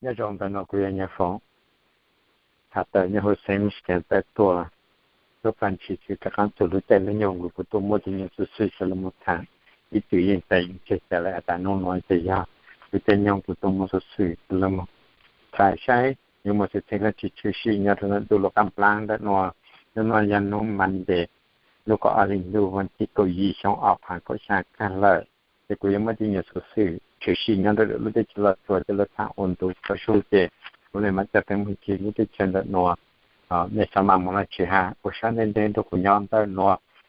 Nyob zoo ntawm no kuv yog Nyiaj Foom, tham tawm nyob hauv xeev Michigan tawm tuaj. Lub paj ntsis tsis rov qab txug lub caij lub nyoog uas kuv tuaj muab tej nyuag xov xwm coj los tham ib txwm yeej tsis tseg cas lawm, has tas hnub no ces yog lub caij nyoog kuv tuaj muab xov xwm coj los tham saib yuav muaj xwm txheej dab tsi tshwm sim nyob rau ntuj lub qab nplab ntawm no. Hnub no yog hnub Monday, lub kaum ob hlis ntuj vas thib kaum yim xyoo ob phav kaum xya kag lawm. Ces kuv yuav muab tej nyuag xov xwm tshwm sim nyob rau lub teb chaws Los Tsuas coj los tham ua ntu tso su ces kuv mam coj peb mus ncig lub teb chaws ntawm no. Nej xav maj mus los tsis hais, ua siab ntev ntev nrog kuv nyob ntawm no,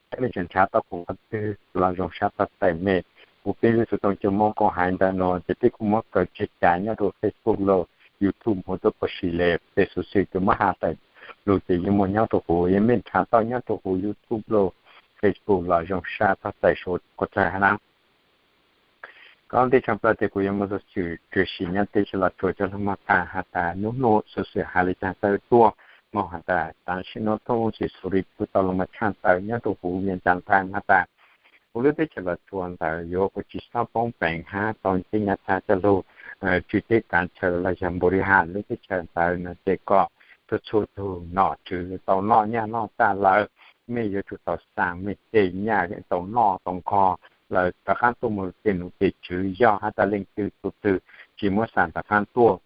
saib nej tseem nrhav tau kuv qhov twg los zoo sab tab txais mej. Kuv peb lub xov tooj coj muab koom hais ntawm no ces peb kuj muab kaw tseg cas nyob rau Facebook los YouTube hu tuaj puas sim le tej xov xwm coj muab has tawm lug ces yeej muaj nyob rau kuv, yog mej nrhav tau nyob rau kuv YouTube los Facebook los zoo sab tab txais sau ko tag hab na. Koj tej tshaj plaws ces kuv yuav muab xov xwm tshwm sim nyob teb chaws Los Tsuas coj los tham has tas hnub no xov xwm hais li cas tawm tuaj, moog has tas tam sim no thoob xim xu ri kuj tau los mas tshaj tawm nyob rau kuv vias cas ntag has tas kuv lub teb chaws Los Tsuas ntawd yuav kuj tsis xob poob peev hab tau tej nyaj txag coj lug tswj teb kav chaw los yog npaum li has lub teb chaws ntawd no ces kom txhua txhua tug nom tswv tau noj nyaj noj txag lawm, mej yuav tsum tau xaa mej tej nyaj tau noj tau nqog lawm rov qab tuaj mus tej nom tej tswv, yog has tas leej twg tus twg tsis muab xaa rov qab tuaj,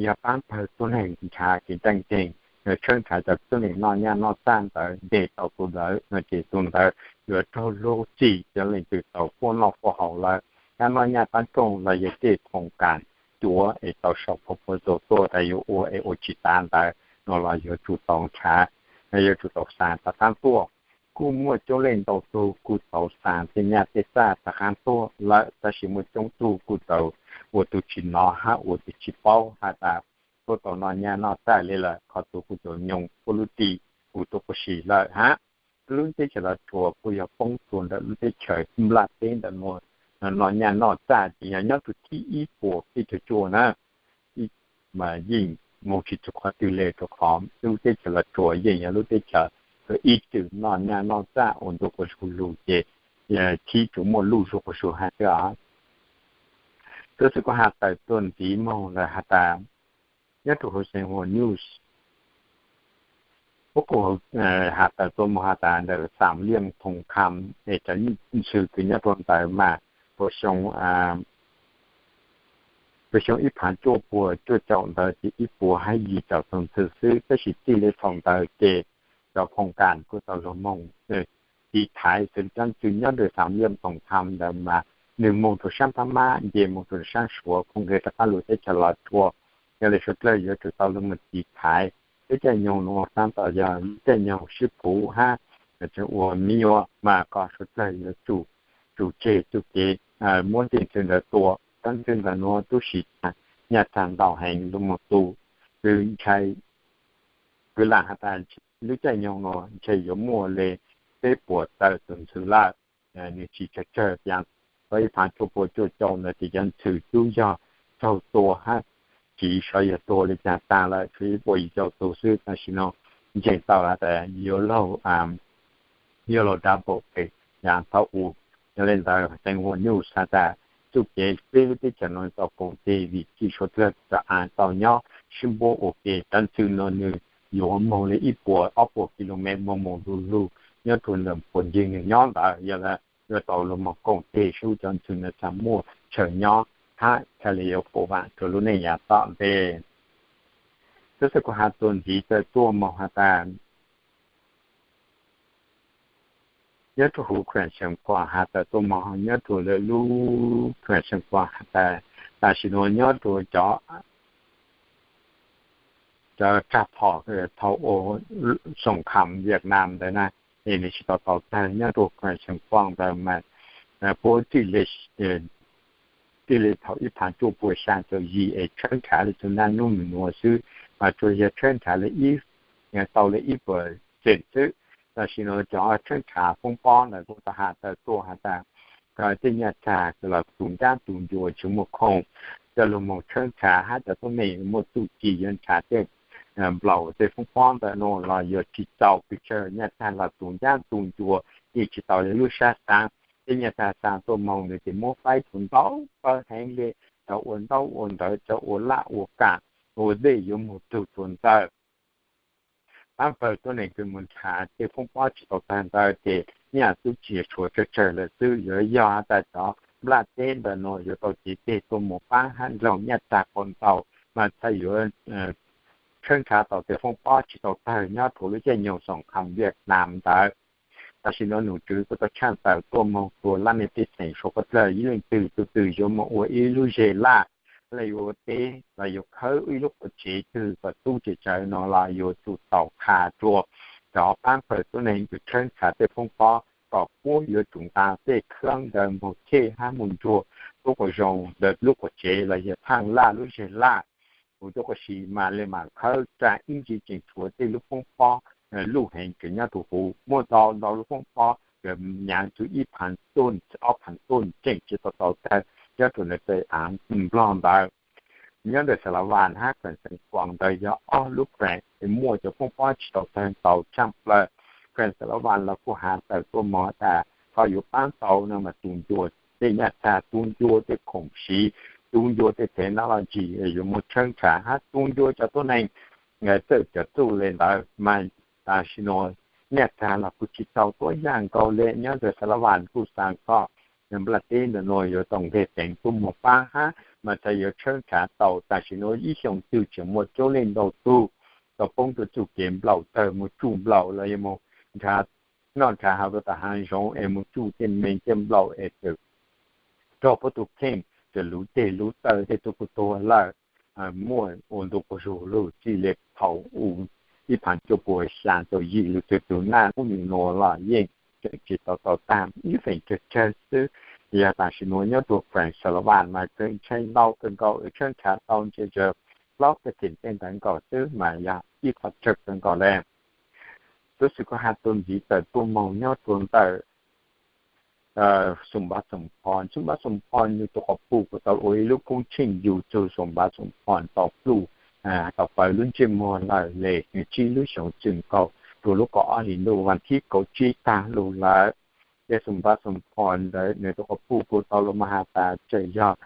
yog paab pawg tuab neeg nrhav kev ntseeg, tshawb nrhav cov tuab neeg noj nyaj noj txag ntawd ntes tau tus ntawd no ces tus ntawd yuav raug lub txim cov leej twg tau puab noj puab haus lawm, nyaj noj nyaj taab rooj los yog tej khoom kas cuav es tau sau proposal tuaj tas yuav ua es ua tsis tas ntawd no los yuav tsum tau nrhav, yuav tsum tau xaa rov qab tuaj. Kuj muaj coob leej ntau tug kuj tau xaa tej nyaj tej txag rov qab tuaj lawm, tab sis muaj coob tug kuj tau ua tus tsis nov hab ua tus tsis paub has tas puab tau noj nyaj noj txag li lawm, qhov tug kuj tau nyoog puab lub ris kuj tuaj puag sim lawm hab. Lub teb chaws Los Tsuas kuj yog poob rua ntawm lub teb chaws nplaj teb ntawm nuav noj nyaj noj txag ces yog nyob rua thib ib puas peb caug cuaj na, mas yeej moog tsis txug qhov twg le rua qhov lub teb chaws Los Tsuas yeej yog lub teb chaws ib txwm noj nyaj noj txag ua ntu quas zug lug ces thib tsuas muaj luj zug quas zug hab xwb os. Tuab xwm kuv has tawm tuaj ntxiv moog lawm has tas nyob rua huv Xeev Huas News, puab kuj has tawm tuaj moog has tas ntawm Xam Liam Thoom Kham es cov ntxhw kws nyob rua ntawd mas rua xyoo ib phav cuaj puas cuaj caum ntawd ces ib puas hab yim caum tug ntxhw xwb, tab sis txij li thaum ntawd ces cov khoom kas kuj tau lug moog tiv thaiv xws li cov ntxhw nyob ntawm Xam Liam Thoom Kham ntawd mas nwg moog rua saab Phab Mab, nce moog rua saab Suav, khoom kws rov qaab lug teb chaws Los Tsuas. Yog li suav dlawg yuav tsum tau lug moog tiv thaiv. Lub caij nyoog nuav taab tom yog lub caij nyoog sib phuv hab tseem ua me nyuam mas kom suav dlawg yuav tsum tseg txuj kev muab tej ntxhw ntawd tua. Cov ntxhw ntawm nuav tub si nyaj txag ntau heev, lug moog tu, kws ntshai, kws lam has tas lub caij nyoog nuav ntshe yuav muaj le peb puas tawm tus ntxhw lawm. Nwg tsis tsawg tsawg, tau ib phav cuaj puas cuaj caum ntawd ces cov ntxhw tub yog raug tua hab tsiv sov yog tuag li cas taag lawm, tshuav ib puas yim caum tug xwb. Tam sim no ntseeg tau has tas yuav laug yuav laug double pem yav thaum u. Yog li ntawd Xeev Huas News has tas txuj kev peb lub teb chaws nuav tau koom tes vim tsi suav dlawg tau nyob sib npuab ua ke. Cov ntxhw no nwg yuav moog li ib puas ob puas kilomev moog moog lug lug nyob rua ntawm puas ncig nwg nyob ntawd. Yog li yuav tau lug moog koom tes sub cov ntxhw ntawd txhaj muaj chaw nyob hab txhaj li yuav pum vaam rua lub neej yav tom ntej. Tub xwm kuv has txuas ntxiv tawm tuaj moog has tas nyob rua huv Khuam Xeem Khuam has tawm tuaj moog nyob rua lawv lub Khuam Xeem Khuam has tas tam sim nuav nyob rua cov cov rag phom thaum ua xoom kham Vietnam ntawd na, es nwg tsis tau tau tag nyob rua Khuam Xeem Khuam ntawd mas puab txij li thaum ib phav cuaj puas xya caum yim es tshawb nrhav li txug naj nub nub nuav xwb, mas tsuas yog tshawb nrhav li ib, tau li ib puas xees xwb. Tam sim nuav cov tshawb nrhav foob pob ntawd kuj tau has tawm tuaj has tas tej nyaj txag kws los tu ncaab tu ncua tsis muaj khoom coj lug moog tshawb nrhav hab cov tuab neeg muaj txuj ci yuav nrhav tej nplaum tej foob pob ntawm nuav los yuav tsis txaus pes tsawg. Nyaj txag los tu ncaab tu ncua yeej tsis tau li lub sab xaav. Tej nyaj txag xaa tuaj moog ntawd ces muab faib txug ntau pawg heev le, cov ua ntaub ua ntawv, cov ua laj ua kam, ua dej yuav mus tug rua ntawd. Pab pawg tuab neeg kws mus nrhav tej foob pob tsis tau tawg ntawd ces nyaj tub tsis tshuav tsawg tsawg lawm xwb. Yuav yog has tas cov nplaj teb ntawm nuav yuav tau cev teg tuaj mus pab hab nrug nyaj txag qau ntau mas txhaj yuav tshawb nrhav tau tej foob pob tsis tau tawg nyob rua lub caij nyoog xoom kham Viaj Nam ntawd. Tam sim nuav nom tswv kuj tau tshaj tawm tuaj moog rua laj mej pej xeem suav puab dlawg ib leej twg tug twg yuav moog ua ib lub zej laj, laj yuav ua teb los yuav khawb ib lub quas tsev twg kom tub tsev tsawv no los yuav tsum tau qha rua cov pab pawg tuab neeg kws tshawb nrhav tej foob pob kom puab yuav tsum nqa tej khab ntawd moog cheb hab moog ntsuag lub quas zoo ntawm lub quas tsev los yog thaaj laj lub zej laj. Ua tuab quas si mas le maam khawb raa ib ntsis tseem tshuav tej lub foob pob luj heev kws nyob rua huv, muaj ntau ntau lub foob pob kws nyaav txug ib phav tuj ob phav tuj tseem tsis tau tau tawg nyob rua ntawm teb av Nplog ntawd. Nyob ntawm Xa La Vas hab Kheem Xeem Kuas ntawd yog ob lub kheem muaj cov foob pob tsis tau tawg ntau tshaj plaws. Kheem Xa La Vas los kuj has tawm tuaj moog tas qhov yuav paab tau no mas tus ncua tej nyaj txag, tus ncua tej khoom siv, tus ncua tej technology yuav muaj tshawb nrhav hab tus ncua cov tuab neeg txawj cov txuj le ntawd mas tam sim nuav nyaj txag los kuj tsis tau tuab yaj nkaus le. Nyob ntawm Xa La Vas kuj xaav kom nplaj teb ntawm nuav yuav tau nqeg teev tuaj moog paab hab mas txhaj yuav tshawb nrhav tau tam sim nuav ib xyoos twg tseem muaj coob leej ntau tug tau poob rua txuj kev nplaum tawg, moog tsuj nplaum los yog moog nrhav noj nrhav haus rua tom haav zoov es moog tsuj tej me tej nplaum es txawm raug puab tug kheej, txawm luv teg luv taw tej tug kuj tuag lawm. Muaj ua ntu quas zug lug txij le thaum u ib phav cuaj puas xyaa caum yim lug txug tug naj ub nub nuav los yeej tseem tsis tau tau taag, ib feem tsawg tsawg xwb. Yog tam sim nuav nyob rua Kheem Xa La Vas mas tseem ntshai ntau kawg nkaus, tshawb nrhav tau ntsia tsawg plaub tawm feem tej ntawd nkaus xwb mas yog ib qhov tsawg kawg nkaus le. Tuab si kuj has txuas ntxiv tawm tuaj moog nyob rua ntawm Xoom Npav Xoom Phoo. Xoom Npav Xoom Phoo nwg tug quas puj kuj tau ua ib lub koob tsheej yug txug Xoom Npav Xoom Phoo tau pluj tau paws lub ntsej muag lawm le nwg tsib lub xyoos txwm nkaus rua lub kaum ob hlis ntuj vas thib kaum tsib taag lug lawm. Ces Xoom Npav Xoom Phoo ntawd nwg tug quas puj kuj tau lug mas has tas txawm yog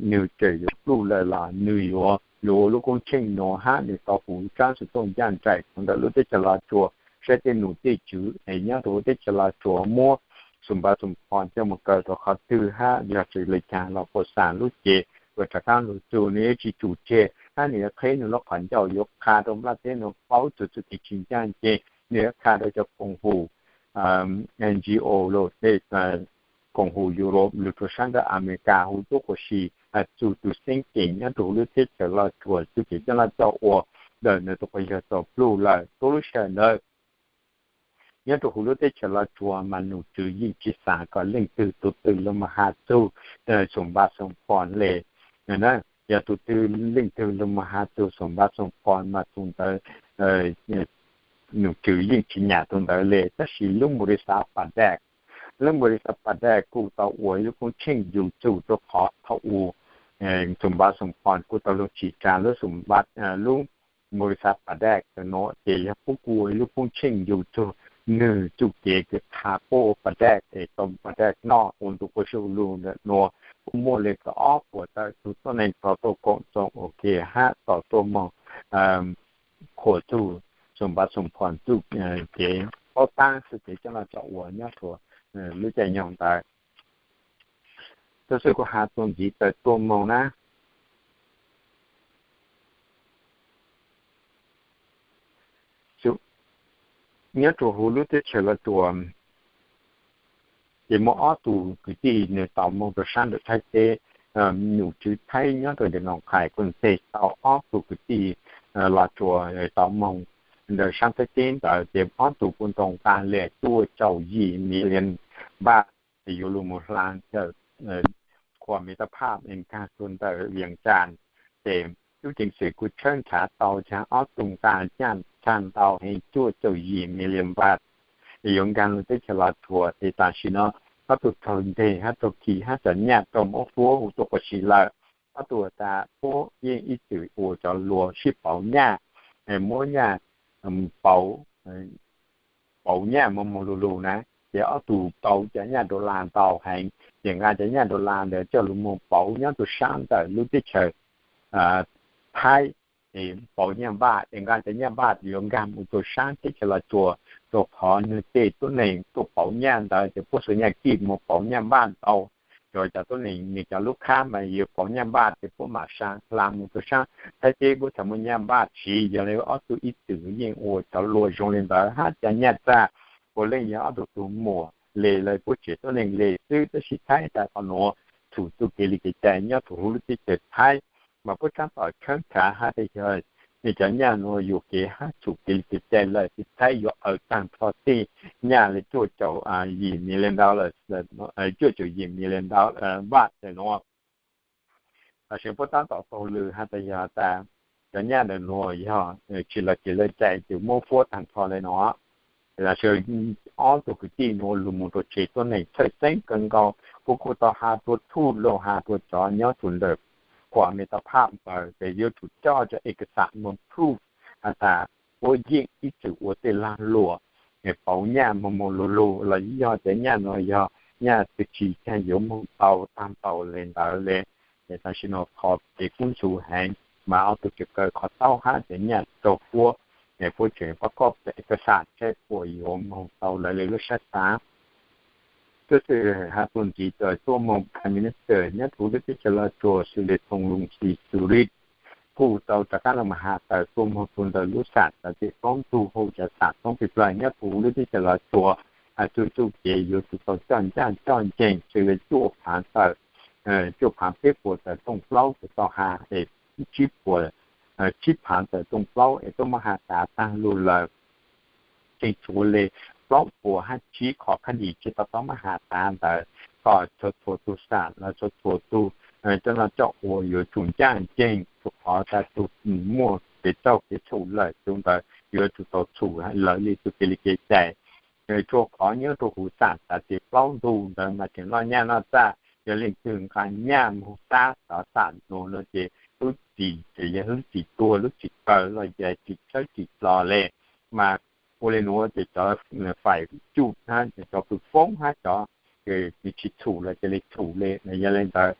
nwg tseem yuav pluj lawm los nwg yuav lug ua lub koob tsheej nuav hab nwg tau huv tsaab xov tooj ncaj nraim rua ntawm lub teb chaws Los Tsuas saib tej nom tej tswv es nyob rua lub teb chaws Los Tsuas muab Xoom Npav Xoom Phoo coj moog kaw rua qhov twg hab yog tseem le caag los puas xaam lub cev uas rov qaab lug txug, nwg yuav tsis tsum tseg hab nwg yuav qheb nwg lub qhov ncauj yuav qha rua nplaj teb nuav paub txug txuj kev tsis ncaj nceeg, nwg yuav qha rua cov koom haum N G O los tej koom haum Europe lug rua saab ntawm America huv tuab quas si, txug tug xeeb ceem nyob rua huv lub teb chaws Los Tsuas txuj kev coj laj coj ua ntawm nwg tug quas yawg tau pluj lawm. Tuab lub sij hawm ntawd nyob rua huv lub teb chaws Los Tsuas mas nom tswv yeej tsis xav kom leej twg tug twg lug mas has txug Xoom Npav Xoom Phoo le. Yog tug twg leej twg lug mas has txug Xoom Npav Xoom Phoo mas tug ntawd nom tswv yeej tsis nyam tug ntawd le. Tab sis lub npaus lis xav Pas Dej, lub npaus lis xav Pas Dej kuj tau ua ib lub koob tsheej yug txug rua qhov thaum u Xoom Npav Xoom Phoo kuj tau lug tsim tsaa lub Xoom Npav, lub npaus lis xav Pas Dej nuav ces yog puab kuj ua ib lub koob tsheej yug txug nwg txuj kev kws qha puab ua Pas Dej es tau Pas Dej noj ua ntu quas zug lug ntawm nuav. Kuj muaj le kaum ob puas tawm tug tuab neeg tau tuaj koom txoos ua ke hab tau tuaj moog qhuas txug Xoom Npav Xoom Phoo txuj kev paub taab txuj kev coj laj coj ua nyob rua lub caij nyoog ntawd. Tuab si kuj has txuas ntxiv tawm tuaj moog na. Nyob rua huv lub teb chaws Los Tsuas ces muaj ob tug kwv tij nwg tau moog rua saab ntawm Thaib teb. Nom tswv Thaib nyob rua ntawm Noom Qhais kuj nteg tau ob tug kwv tij Los Tsuas tau moog ntawm saab Thaib teb ntawd ces ob tug kuj tau nqaa le cuaj caum yim million npaaj, yuav lug moog hla ntawm qhuas Miv Tab Phaj es nkaag rua ntawm Vias Cas. Ces lub ceev xwm kuj tshawb nrhav tau caag ob tug nqaa nyaj txag ntau heev cuaj caum yim million npaaj, yuav nkaag lug teb chaws Los Tsuas. Ces tam sim no ob tug raug nteg hab raug khi hab cov nyaj raug muab fuab huv tuab quas si lawm. Ob tug tas puab yeej ib txwm ua cov luag sib pauv nyaj, muab nyaj pauv, pauv nyaj moog moog lug lug na. Ces ob tug pauv cov nyaj dollar ntau heev, ces nqaa cov nyaj dollar ntawd coj lug moog pauv nyob rua saab ntawm lub teb chaws Thaib es pauv nyaj npaj, es nqa cov nyaj npaj yuav nkag mus rau sab teb chaws Los Tsuas, rau qhov nws tej tuab neeg tuaj pauv nyaj ntawd ces puab xuas nyaj kij mus pauv nyaj npaj ntau. Cov, cov tuab neeg nws cov lub qhab mas yuav pauv nyaj npaj ces puab mam sa hla mus rau sab Thaib teb, puab txhad muaj nyaj npaj siv. Yog li ob tug ib txwm yeej ua cov lus zoo li ntawd hab cov nyaj txag puav leej yog ob tug tug muam le lawv puab tsev tuab neeg le xwb. Tab sis Thaib tas qhov nuav txhum txuj kev li kev cai nyob rua huv lub teb chaws Thaib, mas puab tsaab tom tshawb nrhav hab tas yog nws cov nyaj nuav yuam kev hab txhum kev li kev cai lawm ces Thaib yuav aws taag nrho tej nyaj le cuaj caum yim million dollars, cuaj caum yim million baht le nuav. Tam sim puab taab tom taug lw has tas yog tas cov nyaj ntawm nuav yog tsi lawv kev lawv cai ces muab fuab taag nrho le nuav. Tam sim ob tug kwv tij nuav lug moog rua tsev tuab neeg txhawj xeeb kawg nkaus, puab kuj tau has rua thuj lug has rua cov nyob rua ntawm kuam me tau phaj npaws ces yuav tsum coj cov ej ka xas moog proof has tas puab yeej ib txwm ua tej lag luam pauv nyaj moog moog lug lug los yog cov nyaj nuav yog nyaj twg tsi caag yuav moog tau taag npaum le ntawd le. Ces tam sim nuav qhov kev kub ntxhov heev mas ob tug tseem kaw qhov taub hab cov nyaj raug puab, puab tseem pab koj ej ka xas saib puas yuav moog tau lawv le lub sab xav. Tub xwm has txuas ntxiv tas tuaj moog Prime Minister nyob rua huv lub teb chaws Los Tsuas Xws Le Thoo Loo Xi Xu Lis kuj tau rov qab lug has tas tuaj moog rua ntawm lub xam txav tes plaub ntug hauv cov xam thoob plig plawg nyob rua huv lub teb chaws Los Tsuas, has txug txuj kev yuav tsum tau coj ncaaj coj nceeg xws le cuaj phaav tawm, cuaj phaav peb puas tawm rooj plaub kuj tau has es tsib puas, tsib phaav tawm rooj plaub es tuaj muab has tas taag lug lawm. Tseem tshuav le plaub puas hab tsib qhov khaub lim tsi tau tau muab has tas ntawd, kom txhua txhua tug xam los txhua txhua tug coj noj coj ua yuav tsum ncaaj nceeg, rua qhov tas tug muaj kev txaug kev txhum lawm tug ntawd yuav tsum tau txhum lawv le txuj kev li kev cai. Rua qhov nyob rua huv xam txav tes plaub ntug ntawd mas tseem noj nyaj noj txag, yog leej twg nqa nyaj moog xab txav xam nuav no ces lub txim tseem yog lub txim tuag lub txim kaw los yog txim tshawb txim dlov le. Mas ua le nuav ces cov faim cuj hab cov kws foob hab cov kws tsi txhum los cia li txhum le. Yog le ntawd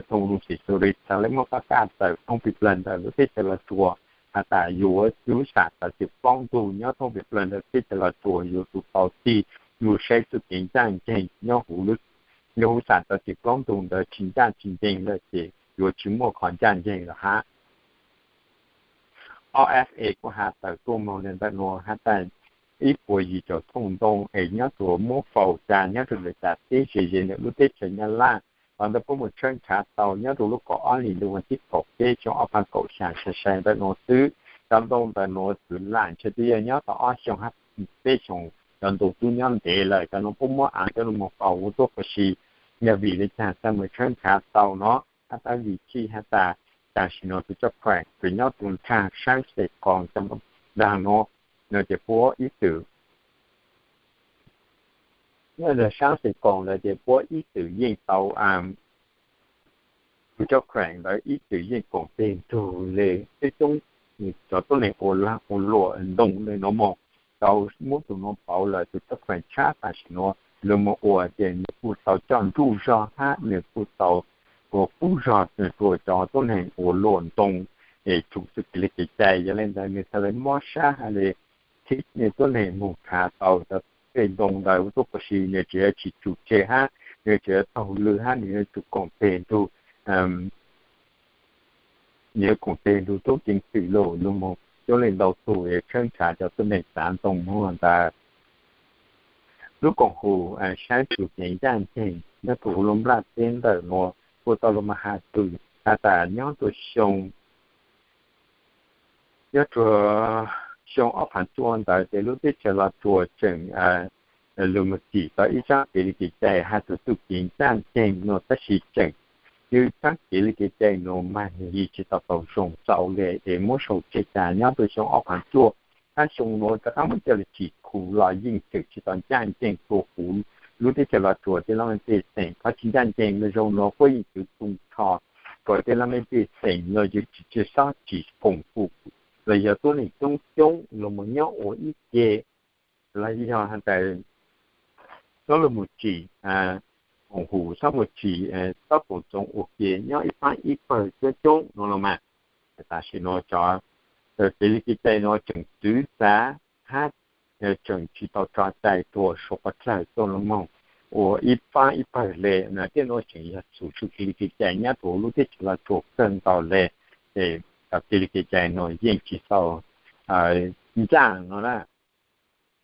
Thoo Loo Xi Xu Lis txhad le muab pab kaj tawm thoob plig plawg ntawm lub teb chaws Los Tsuas has tas yuav lub xam txav tes plaub ntug nyob thoob plig plawg ntawm teb chaws Los Tsuas yuav tsum tau tig lug saib txuj kev ncaaj nceeg nyob huv, nyob huv xam txav tes plaub ntug ntawd tsi ncaaj tsi nceeg lawm ces yuav tsi muaj qhov ncaaj nceeg lawm hab. O F A kuj has tawm tuaj moog le ntawm nuav has tas ib puas yim caum thooj ntoo es nyob rua muab faus tas nyob rua ntawm cas teb ze ze ntawm lub teb chaws Nyab Laj. Qhov ntawd puab moog tshawb nrhav tau nyob rua lub kaum ob hlis ntuj vas thib kaum peb xyoo ob phav kaum xya sai sai ntawm nuav xwb. Cov ntoo ntawm nuav txwv lam ntshe twb yog nyob tau ob xyoo hab peb xyoo, cov ntoo tub nyob ntev lawm. Cov nuav puab muab av coj lug moog faus ua tuab pua si, yog vim le caag txhaj moog tshawb nrhav tau no. Hab tab vim txhij has tas tam sim nuav tus tsob khuam kws nyob rua nraag saab xeem koos cov nraag nuav, no ces puab ib txwm, nyob saab xeem koos lawm ces puab ib txwm yeej tau, tus tsob khuam ntawd ib txwm yeej koom teg ntug le coob coob cov tuab neeg ua lag ua luam ntoo le nuav moog. Tau muab tus nuav pauv lawm tus tsob khuam tshab tam sim nuav lug moog ua ces nws kuj tau coj nruj zog hab nws kuj tau ua kub zog rua cov tuab neeg ua luam ntoo es tsum txuj kev li kev cai. Yog le ntawd nws txhad le mob sab has le thib tuab neeg moog khav tau cov tej ntoo ntawd ua tuab pua si, nws tseem yuav tsi tsum tseg hab nws tseem yuav taug lw hab nws yuav tsum koom teg ntug, nws yuav koom teg ntug tub ceev xwm lug lug moog coob leej ntau tug yuav tshawb nrhav cov tuab neeg txav ntoo muag ntawd. Lub koom haum saib txuj kev ncaaj nceeg nyob rua huv lub nplaj teb ntawm nuav kuj tau lug moog has txug has tas nyob rua xyoo, nyob rua xyoo ob phav cuaj ntawd ces lub teb chaws Los Tsuas tseem lug moog tsim tau ib tsaab kev li kev cai has txug txuj kev ncaaj nceeg nuav tab sis tseem, ib tsaab kev li kev cai nuav mas yig tsi tau tau zoo txaus le es muab sau tseg tas nyob rua xyoo ob phav cuaj hab xyoo nuav rov qab muab coj lug tsim khu los yeej tseem tsi tau ncaaj nceeg rua huv lub teb chaws Los Tsuas tej lub mej tej xeem. Qhov tsi ncaaj nceeg lug zoo nuav puab yeej txwv txoo rho rua tej lub mej tej xeem los yuav tsi tsi xob tsim koom haum los yog tuab neeg coob coob lug moog nyob ua ib ke los yog has tas xob lug moog tsim koom haum, xob moog tsim, xob koom txoos ua ke nyob ib paab ib pawg coob coob nuav los mas. tam sim no cov kev li kev cai no tseem twv txav hab tseem tsis tau tso cai rua suav qhov dlawg tuaj lug moog ua ib paab ib pawg le na. Tej nuav tseem yog txug txuj kev li kev cai nyob rua lub teb chaws Los Tsuas kawg nkaus le, ces cov kev li kev cai nuav yeej tsis tau ncaaj no na.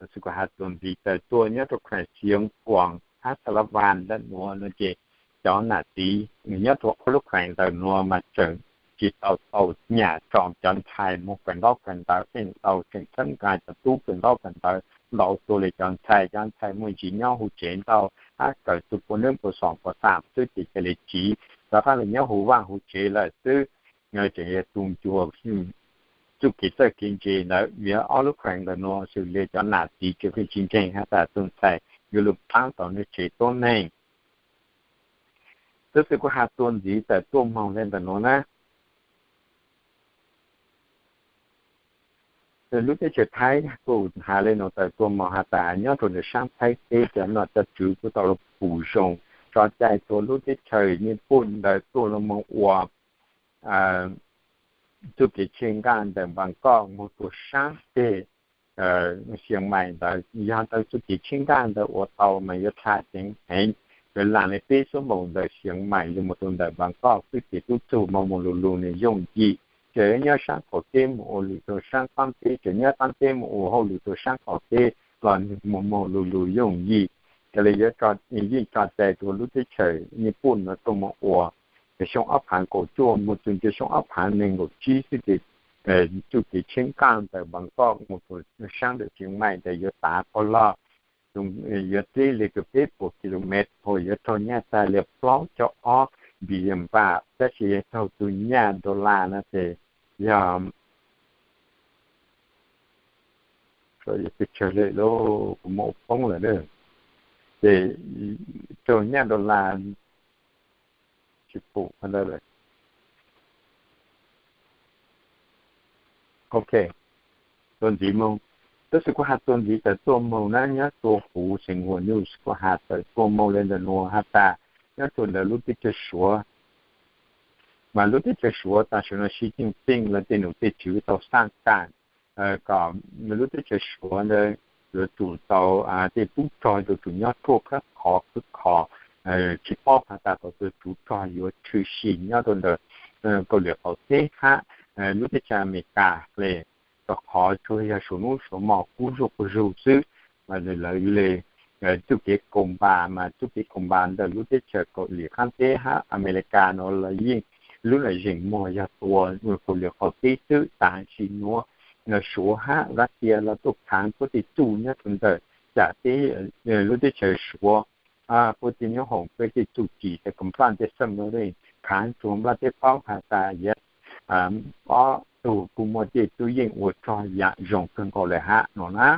Txug kuv has txuas ntxiv tawm tuaj nyob rua kheev Xioov Kuas hab Xa La Vas ntawm nuav no ces cov nam txiv nyob rua ob lub kheev ntawm nuav mas tseem tsis tau tau nyam tso cov ntxhais moog kawm ntaub kawm ntawv, tej ntau tseem txhawb nqa cov tub kawm ntaub kawm ntawv ntau tuaj le cov ntxhais. Cov ntxhais muaj ntsis nyob huv tsev ntau hab kawm txug puas neeb puas xoom puas xaam xwb ces ca le tsiv rov qaab le nyob huv vaaj huv tsev lawm xwb. Tseem yog tu ncua txuj kev txawj kev ntse ntawd. Vim ob lub kheev ntawm nuav xws le cov nam txiv tseem pheej tsis ntseeg has tas tug ntxhais yuav lug paab tau nwg tsev tuab neeg. Txug txug kuv has txuas ntxiv tawm tuaj moog le ntawm nuav na, lub teb chaws Thaib kuj has le nuav tawm tuaj moog has tas nyob rua ntawm saab Thaib teb cov nom cov tswv kuj tau lug pum zoo tso cai rua lub teb chaws Nyij Pooj ntawd tuaj lug moog ua txuj kev tsheej nqaj ntawm Npaas Koj moog rua saab teg Xeev Maim ntawd. Yog tau txuj kev tsheej nqaj ntawd ua tau mas yuav dlha ceev heev, yuav laag le peb xuab moos ntawm Xeev Maim lug moog rua ntawm Npaas Koj xwb ces tub txug moog moog lug lug nwg yooj yim. Tseem nyob saab qaum teb moog ua lug rua saab qaab teb, tseem nyob qaab teb moog ua hauj lwm rua saab qaum teb los moog moog lug lug yooj yim. Ca le yuav yeej tso cai rua lub teb chaws Nyij Pooj no tuaj moog ua xyoo ob phaav kaum cuaj moog txug rua xyoo ob phaav neeg nkaum tsib xwb ces txuj kev tsheej nqaj ntawm Npaas Koj moog rua saab ntawm Xeev Maim ntawd yuav tav pog lug, yuav teb le kws peb puas kilomev, yuav raug nyaj tag le plaub caug ob billion baht, tab sis yog raug tug nyaj dollar no ces yog peb tsawg le lub kuv muab ua poob lawm, ces raug nyaj dollar tsis pum ntawd lawm. Ok, txuas ntxiv moog, tab sis kuv has txuas ntxiv tawm tuaj moog na, nyob rua huv Xeev Huas News kuv has tawm tuaj moog le ntawm nuav has tas nyob rua ntawm lub teb chaws Suav, mas lub teb chaws Suav tam sim no Xi Jinping lawv tej num tej tswv tau xaaj kaam kom lub teb chaws Suav ntawd yuav tsum tau tej tub rog yuav tsum nyob ruaj khab khov khwb khov, tsis paub has tas tau tub rog yuav tshwm sim nyob rua ntawm Kauslim qaum teb hab lub teb chaws Amelikas le, rua qhov tsuas yog suav nub suav mo kub zuj quas zug xwb. Mas lawv le txuj kev kaus npas, mas txuj kev kaus npas ntawm lub teb chaws Kauslim qaab teb hab Amelikas no los yeej lub zeem muag yog tua Kauslim qaum teb xwb. Tam sim nuav Suav hab Lav Xias los tuaj khaav puab tej txuj nyob rua ntawm cam teb, lub teb chaws Suav, puab tej nyoob hoom, puab tej txuj ci, tej kam paj tej submarine khaav rua nplaj teb paub has tas yav ob tug kuj muaj tej tub yeej ua rog yaam zoo kawg nkaus le hab no na.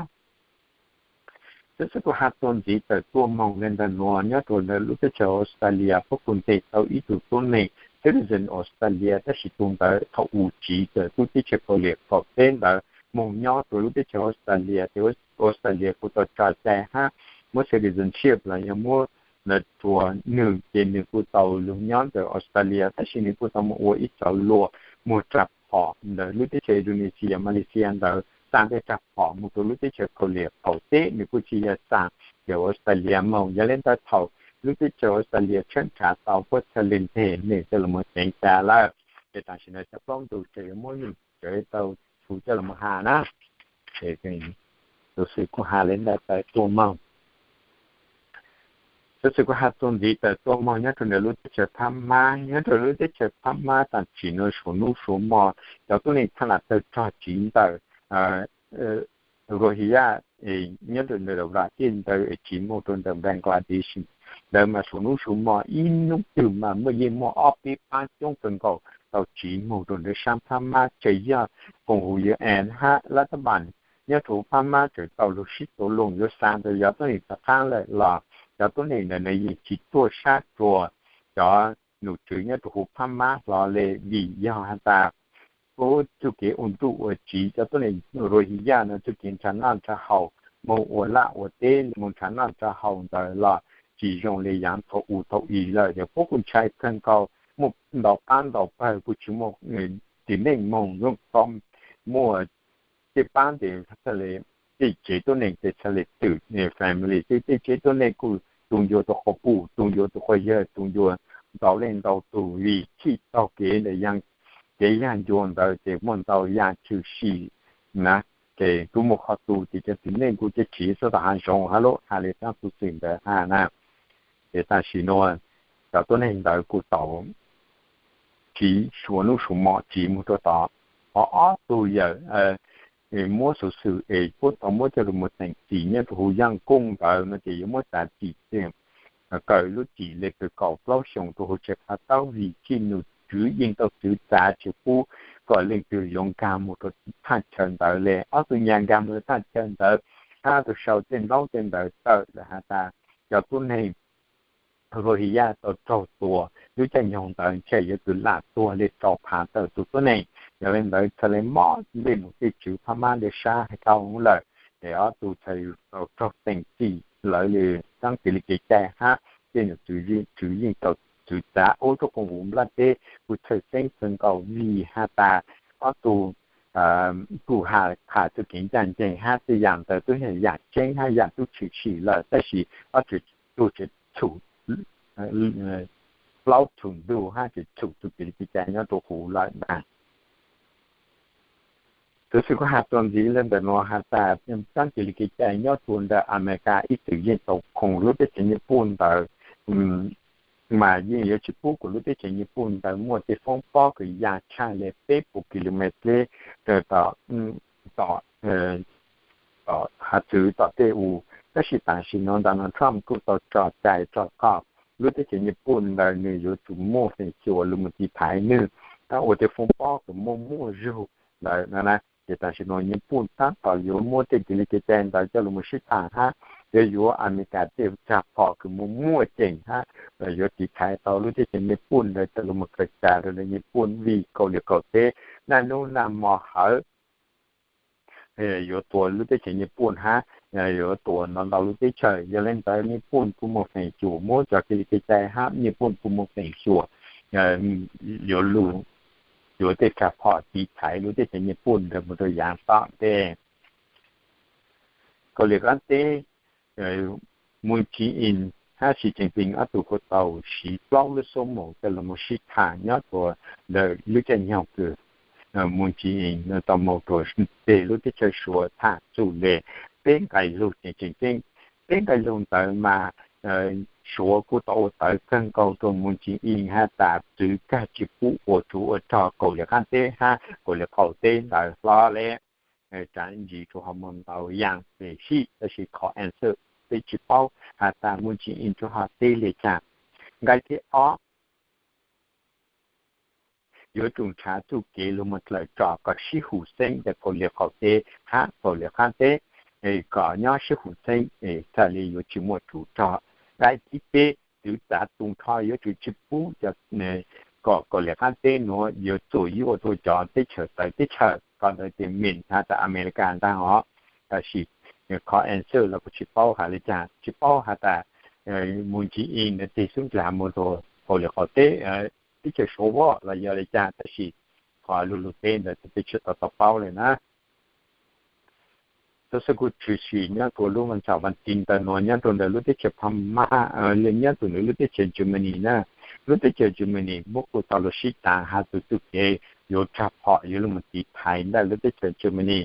Tab sis kuv has txuas ntxiv tawm tuaj moog le ntawm nuav, nyob rua ntawm lub teb chaws Australia puab kuj nteg tau ib tug tuab neeg citizen Australia, tab sis tug ntawd thaum u tsiv tawm lub teb chaws Kauslim qaum teb ntawd moog nyob rua lub teb chaws Australia, ces Australia kuj tau tso cai hab muab citizenship los yog muab ntawd rua nwg, ces nwg kuj tau lug nyob ntawm Australia, tab sis nwg kuj tau moog ua ib tsaav luam muag rag phom ntawm lub teb chaws Indonesia, Malaysia ntawd, xaa tej rag phom moog rua lub teb chaws Kauslim qaum teb, nwg kuj tsi yog xaa cov Australia moog. Yog le ntawd thaum lub teb chaws Australia tshawb nrhav tau puab txhaj le nteg nwg coj lug moog ceev ca lawm. Ces tam sim no cov plaub ntug tseem yuav muab nwg tseem tau tshuv coj lug moog has na. Ces tus xwm kuv has le ntawd tawm tuaj moog. Tus xwm kuv has txuas ntxiv tawm tuaj moog nyob rua ntawm lub teb chaws Phab Mab. Nyob rua lub teb chaws Phab Mab tam sim no suav nub suav mo cov tuab neeg thaaj lam tawg rog tsiv ntawm Rohingya nyob rua ntawm Brazil ntawd tsiv moog rua ntawm Bangladesh ntawd mas suav nub suav mo ib nub twg mas muaj yeej muaj ob peb paab coob kawg nkaus tau tsiv moog rua ntawm saab Phab Mab. Tseem yog koom huv U N hab lab tab npas nyob rua Phab Mab tseem tau lug sib tau lug yuav xaa ntawm cov tuab neeg rov qaab lawm los cov tuab neeg ntawd nws yeej tsis tuaj sab rua cov nom tswv nyob rua huv Phab Mab hlo le, vim yog has tas puab txuj kev ua ntuj ua tsiv cov tuab neeg Rohingya no txuj kev nrhav noj nrhav haus, moog ua laj ua teb, moog nrhav noj nrhav haus ntawd los tsis zoo le yaav thaum u thaum i lawm. Yog puab kuj ntshai kawg nkaus, muaj ntau qaab ntau pawg kuj tsis muaj txiv neej moog zoo tau muaj tej paab tes txhaj le, tej tsev tuab neeg tes txhaj le twm family, tej tsev tuab neeg kuj tus yuav tus qhov pum, tus yuav tus qhov yawg, tus yuav ntau leej ntau tug vim chim taug kev ntawm kev yag ncua ntawd ces muaj ntau yam tshwm sim na. Ces kuj muaj qhov tu ces cov txiv neej kuj coj tsiv txog tom hav zoov hab lub hais li txhua tus txwm ntawd hab na. Ces tam sim nuav cov tuab neeg ntawd kuj tau tsiv suav nub suav mo tsiv moog rua tod. Ho ob tug yawm muab xuv xwm es puab tau muab coj lug moog teem txim nyob rua huv Yaaj Kooj ntawd no ces yuav muab txav txim, kaw lub txim le kws kaum plaub xyoos rua huv tsev phav taub vim txij num tswv yeej tau txwv txav tsi pub kom leej twg yuav nkaag moog rua thaj chaw ntawd le. Ob tug nyag nkaag moog rua thaj chaw ntawd hab tug sau tej ntaub tej ntawv tawm lawm has tas cov tuab neeg Rohingya tau raug tua lub caij nyoog ntawd ntshe yuav txwv lam tuag le rau phav tawm tus tuab neeg. Yog le ntawd txhaj le mob nplej num tej tswv phab mab le sab hais tau lawm, es ob tug txhaj tau raug teem txim lawv le txhab kev le kev cai hab tej num tswv yeej tau txwv txav ua rua koom huv nplaj teb kuj txhawj xeeb kawg nkaus vim has tas ob tug kuj has qhas txuj kev ncaj nceeg hab tej yam ntawd tub yog yam tseeb hab yam tub tshwm sim lawm tab sis ob tug tseem txhum plaub txhum ntuj hab tseem txhum txuj kev le kev cai nyob rua huv lawm ntag. Xuv xwm kuv has txuas ntxiv le ntawm nuav has tas txhab kev le kev cai nyob rua ntawm Amelikas ib txwm yeej tau khoom lub teb chaws Nyij Pooj ntawd, mas yeej yuav tsi pub kuas lub teb chaws Nyij Pooj ntawd muaj tej foob pob kws ya tshaj le peb puas kilomev teb tom hav txwv tom tej u. Tab sis tam sim nuav Donald Trump kuj tau tso cai tso kom lub teb chaws Nyij Pooj ntawd nwg yuav tsum muaj feem xyuam lug moog tiv thaiv nwg, ua tej foob pob kws muaj muaj zug ntawd na. Ces tam sim nuav Nyij Pooj tab tom yuav muab tej kev le kev cai ntawd coj lug moog sib tham hab yuav yuav Amelikas tej tsag phom kws muaj muaj ceem hab yuav tiv thaiv tau lub teb chaws Nyij Pooj ntawd coj lug moog kaw cai rua Nyij Pooj vim Kauslim Kaum teb naj nub naj mo hawv yuav tua lub teb chaws Nyij Pooj hab yuav tua ntau ntau lub teb chaws. Yog le ntawd Nyij Pooj kuj muaj feem xyuam muab cov kev le kev cai hab Nyij Pooj kuj muaj feem xyuam yuav lug yuav tej tsag phom tiv thaiv lub teb chaws Nyij Pooj ntawd moog rua yaav tom ntej. Kauslim Qaab teb, Moon Jae-in hab Xi Jinping ob tug kuj tau siv plaub lub xuab moos coj lug moog sib tham nyob rua ntawm lub caij nyoog kws Moon Jae-in tau moog rua teg lub teb chaws Suav tham txug le peb nqai lug tseem tseem ceeb. Peb nqai lug ntawd mas Suav kuj tau ua tawv kawg nkaus rua Moon Jae-in has tas txwv kag tsi pub ua tsov ua rog Kauslim Qaab teb hab Kauslim Qaum teb ntawd hlo le. Tsaam ntsis tsuas ho muaj ntau yaam peb sib, tab sis qhov answer peb tsi paub has tas Moon Jae-in tsuas ho teb le caag. Nqai thib ob, yuav tsum nrhav txuj kev lug moog dlawm tso kom sib hum xeeb ntawm Kauslim Qaum teb hab Kauslim Qaab teb kom nyob sib hum xeeb, txhaj le yuav tsi muaj tsov rog. Nqai thib peb, txwv txav tu nrho yuav tsum tsi pub kom Kauslim Qaab teb nuav yuav txuam yuaj rua cov teb chaws txawv teb chaws, qhov ntawd tes mean has tas Amelikas ntag os. Tab sis qhov answer los kuv tsi paub has le caag, tsi paub has tas Moon Jae-in tes xub ntiag moog rua Kauslim Qaum teb, teb chaws Suav los yog le caag, tab sis qhov lug lug teb ntawd peb tsi tau tau paub le na. Txhua txhua kuj tshwm sim nyob rua lub vaaj txham vaaj txi ntawm nuav nyob rua ntawm lub teb chaws Phab Mab, le nyob rua ntawm lub teb chaws Germany na. Lub teb chaws Germany muab kuj tau lug sib taav has txug txuj kev yuav tsag phom yuav lug moog tiv thaiv ntawm lub teb chaws Germany.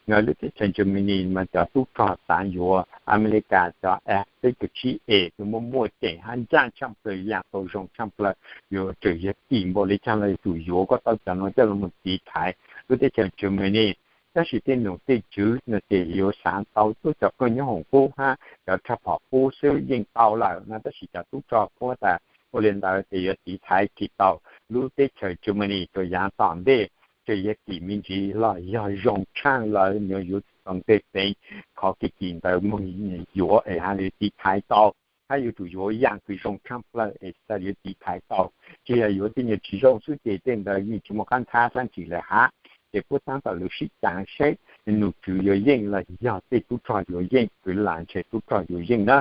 Lub teb chaws Germany mas cov tub rog xaav yuav Amelikas cov F thirty-five kws muaj muaj ceem hab ncaaj tshaaj plawg, yaam tau zoo tshaaj plawg, yuav tseem yog kim npaum le caag los yuav tsum yuav kom tau cov nuav coj lug moog tiv thaiv lub teb chaws Germany. Tab sis tej num tej tswv no ces yuav xaav tau tub cov kooj nyob hoom qub hab cov tsag phom qub xwb yeej tau lawm no, tab sis cov tub rog puab tas ua le ntawd ces yuav tiv thaiv tsi tau lub teb chaws Germany rua yaav tom ntej. Tseem yog kim me ntsis los yog zoo tshaaj lawm, yuav yuav tau nteg teev qhov kev kim ntawd moog yuav es has le tiv thaiv tau, hab yuav tsum yuav yaam kws zoo tshaaj plawg es xaav yuav tiv thaiv tau. Tsi yog yuav tej nyuas tsi zoo xwb ces tej ntawd yeej tsi muaj qaab nthab dlaab tsi le hab. Ces puab taab tom lug sib caav seb num tswv yuav yeej los yog tej tub rog yuav yeej, kws lam ntshe tub rog yuav yeej na.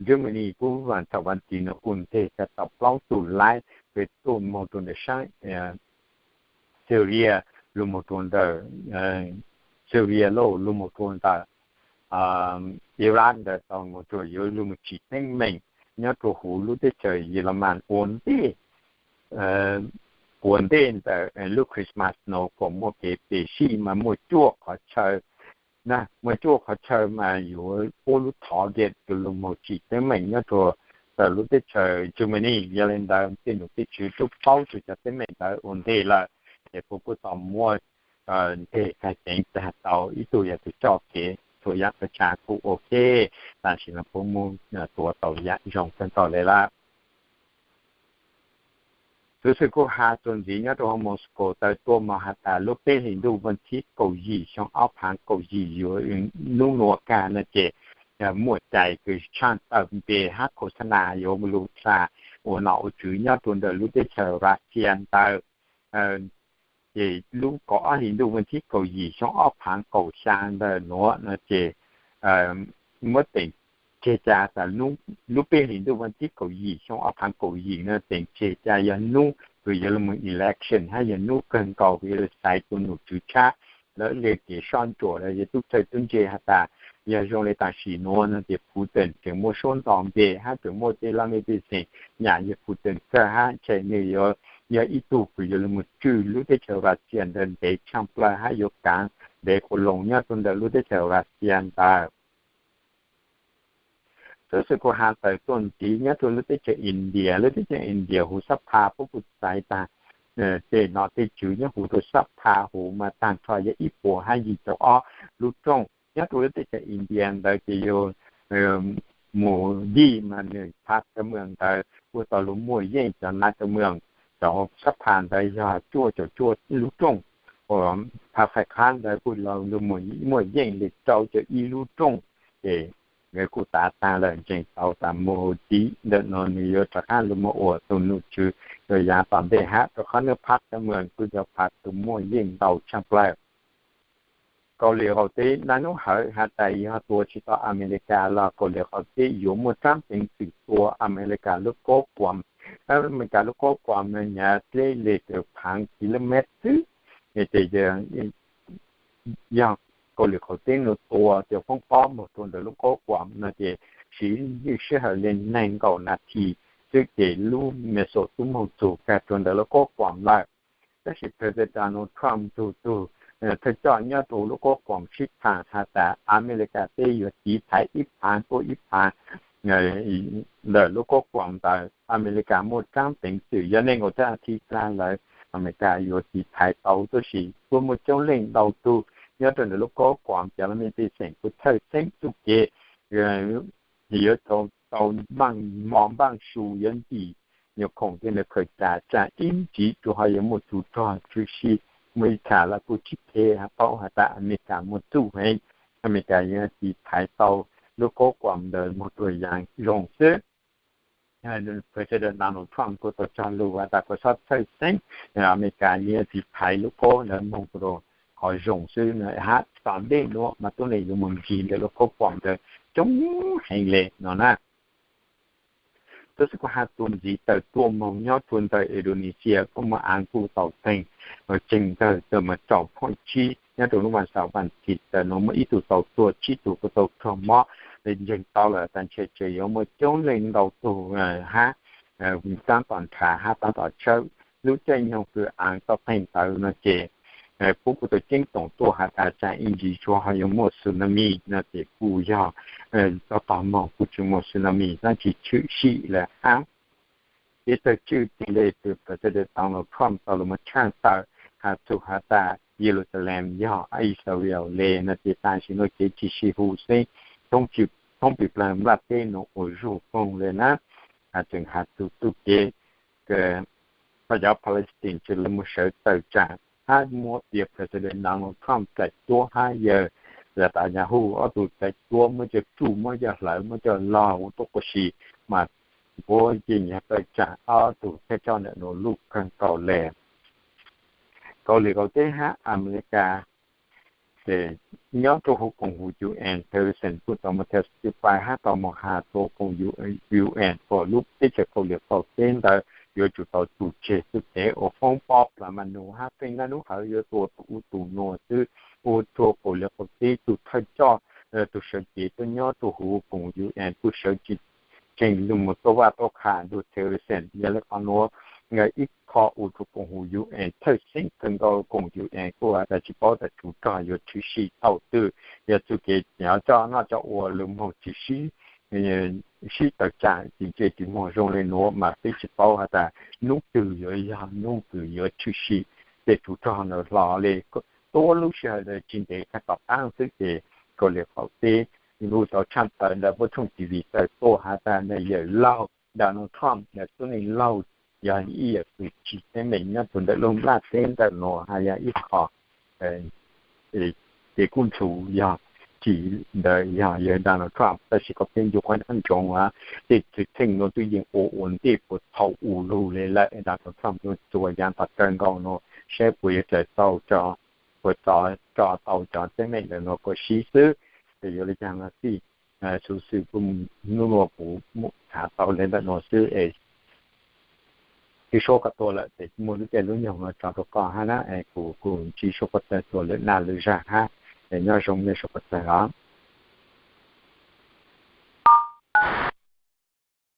Germany kuj vaaj txham vaaj txi nuav kuj nteg tau plaub tug laib kws tuaj moog rua ntawm saab Syria, lug moog rua ntawm Syria lauj, lug moog rua ntawm Iraq ntawd tau moog rua yuav lug moog tsim teeb meem nyob rua huv lub teb chaws Yelamas ua ntej, ua ntej ntawm lub Christmas no kuas muaj kev pes sij mas muaj cuaj qhov chaw, muaj cuaj qhov chaw mas yuav ua lub target yuav lug moog tsim teeb meem nyob rua ntawm lub teb chaws Germany. Yog le ntawd tej nom tej tswv tub paub txug cov teeb meem ntawd ua ntej lawm, ces puab kuj tau muab nteg tag ceev tag tau ib tug yog tug coj kev txhua yaam txhua tsav kuj ua ke, tam sim no puab muab tuav tau yaam zoo kawg nkaus le lawm. Tub xwm kuj has txuas ntxiv nyob rua huv Moscow tawm tuaj moog has tas lub peb hlis ntuj vas thib kaum yim xyoo ob phaav kaum yim yuav nub nuav kag no ces muaj cai kws tshaaj tawm npe hab khos xa nas yuav lug tsa ua nom ua tswv nyob rua ntawm lub teb chaws Russia ntawd. Ces lub kaum ob hlis ntuj vas thib kaum yim xyoo ob phaav kaum xyaa ntawm nuav no ces muab teem tseg ca tas lub peb hlis ntuj vas thib kaum yim xyoo ob phaav kaum yim no teem tseg ca yog nub kws yuav lug moog election hab yog nub kawg nkaus kws yuav lug xaiv tus nom tswv tshab lawv le kev soj ntsuam los yog tub txawj tub ntse has tas yog zoo le tam sim nuav no ces Putin tseem muaj suab nto npe hab tseem muaj tej laj mej pej xeem nyam yog Putin kawg hab ntshe nwg yuav yog ib tug kws yuav lug moog tswj lub teb chaws Russia ntawd ntev tshaaj plawg hab yuav kaav ntev quas loos nyob rua ntawm lub teb chaws Russia ntawd. Tub xwm kuj has tawm tuaj ntxiv nyob rua lub teb chaws India, lub teb chaws India huv sab pha puab kuj xaiv tas tej nom tej tswv nyob huv rua sab pha huv mas taag nrho yog ib puas hab yim caum ob lub rooj. Nyob rua lub teb chaws India ntawd ces yog Modi mas nwg phav kaw mws ntawd kuj tau lug muaj yeej cov nav kaw mws, cov sab pha ntawd yog cuaj caum cuaj lub rooj, uas phav fais qhab ntawd kuj lug muaj yeej le rau caum ib lub rooj. Ces nkawd kuj tav taag lawm ntseeg tau tas Modi ntawm no nwg yuav rov qaab lug moog ua tus nom tswv rua yaav tom ntej hab rua qhov nwg phav kaw mws kuj yog phav kws muaj yeej ntau tshaaj plawg. Kaus Lim Qaum Teb naj nub hawv has tas yog tua tsi tau Amelikas los Kaus Lim Qaum Teb yuav muaj tsaab peev xwm tua Amelikas lub koob kuam. Amelikas lub koob kuam no nyav dleb le kws phaav kilomev xwb, ces yog Kaus Lim Qaum Teb nws tua cov foob pob moog rua ntawm lub koob kuam no ces siv sij hawm le neeg nkaum nas this xwb ces lub missile tub moog txug kag rua ntawm lub koob kuam lawm. Tab sis President Donald Trump tug tug thawj coj nyob rua lub koob kuam sib thaam has tas Amelikas teb yuav tiv thaiv ib phaav tuaj ib phaav ntawm lub koob kuam ntawd. Amelikas muaj tsaab peev xwm yog neeg nkaum tsaab nas this kag lawm Amelikas yuav tiv thaiv tau, tab sis kuj muaj coob leej ntau tug nyob rua ntawm lub koob kuam cov laj mej pej xeem kuj txhawj xeeb txuj kev yuav tau npaaj mov npaaj su yuav ntim, yuav khoom tej ntawd khaws tas tsaam ib ntsis tsuas ho yuav muaj tug rog tshwm sim. Muaj ib tham los kuj tsis phem, paub has tas Amelikas muaj txuj heev, Amelikas yuav tiv thaiv tau lub koob kuam ntawd moog rua yaav zoo xwb. President Donald Trump kuj tau cog lus has tas kuv xob txhawj xeeb, Amelikas yeej tiv thaiv lub koob ntawd moog rua qhov zoo xwb, hab tom ntej nuav mas tuab neeg yuav moog ncig ntawm lub koob kuam ntawd coob heev le no na. Tub xwb kuj has txuas ntxiv tawm tuaj moog nyob rua ntawm Indonesia kuj muaj aav kuj tau teeg tseem ntawg tawm mas rau phooj tsib nyob rua lub vas xaum vas thiv tawm nuav muaj ib tug tau tuag, tsib tug kuj tau raug mob. Ntseeg tau lawm tas ntshe tseem yuav muaj coob leej ntau tug hab taab tom nrhav hab taab tom tshawb. Lub caij nyoog kws aav tau qeeg ntawd no ces puab kuj tau ceeb toom tuaj has tas tsaam ib ntsis tsuas ho yuav muaj tsunami no ces kuj yog tau tog moog kuj tsis muaj tsunami dlaab tsi tshwm sim lawm hab. Kev tawg tswj tig le kws President Donald Trump tau lug moog tshaaj tawm has txug has tas Yelusalem yog Israel le no ces tam sim nuav kev tsis sib hum xwb, thoob pim plaag nplaj teb nuav ua zuj moog le na. Tseem has txug txuj kev kws cov Palestine tseem lug moog sawv tawm tsaam hab muab piav President Donald Trump tlaim tuab hab yawg Netanyahu ob tug tlaim tuab, muab coj tsuj, muab coj hlawv, muab coj log ua tuab quas si, mas puab yeej yog tawm tsaam ob tug thawj coj ntawm nuav luj kawg nkaus le. Kaus Lim Qaum Teb hab Amelikas ces nyob rua huv koom huv UN, Tillerson kuj tau moog thaj sib pais hab tau moog has rua koom UN kuas lub teb chaws Kaus Lim Qaum Teb ntawd yuav tsum tau tu tseg txuj kev ua foob pob plas ma nus hab feej nab nub hawv yuav tua tus ub tus nuav xwb. Ua rua kaum li qaum teb tug thawj coj, tug sawv cev tuaj nyob rua huv koom UN kuj sawv tsees lug moog tuaj vaj tuaj qha nrug Tillerson. Yog le qhov nuav, ib qho ua rua koom huv UN thawj xeeb kawg nkaus koom UN kuj has tas tsis paub tas tsov rog yuav tshwm sim thaum twg. Yog txuj kev coj noj coj ua lug moog tsis sib tawm tsam tsis ntse tsis muag zoo le nuav mas peb tsis paub has tas nub twg yuav yog nub twg yuav tshwm sim. Ces tsov rog ntawd hlo le tuab lub sij hawm ntawd tsis ntev kag tom qaab xwb ces kaum li qaum teb lug tau tshaj tawm ntawm Voice of America T V tawm tuaj has tas ntawm yawm laug Donald Trump ntawm tub neeg laug yog ib yawm tug tsim teeb meem nyob rua ntawm lub nplaj teb ntawm nuav has yog ib qho ces kuj ntshe yog tsim ntawm yog yawg Donald Trump. Tab sis koj pheej ncu qhov ntsoov a, tej txwv theej nuav twb yeej ua ua ntej puag thaum u lug le lawm. Donald Trump yuav txuas yaav tom kawg nkaus nuav saib puas yuav tau, puas tso tau cov teeb meem ntawm nuav kom sib xwb. Ces yuav le caag nuav txij xuv xwm kuj nub nuav kuv muab tham tau le ntawm nuav xwb es tsi suav kom tuag lawm ces muaj lub caij lub nyoog nuav tso rua koj hab na. Kuv kuj tsi suav kom txawg tuag lwm naj lwm zag hab. Nyob zoo, nyob zoo kom txawg os.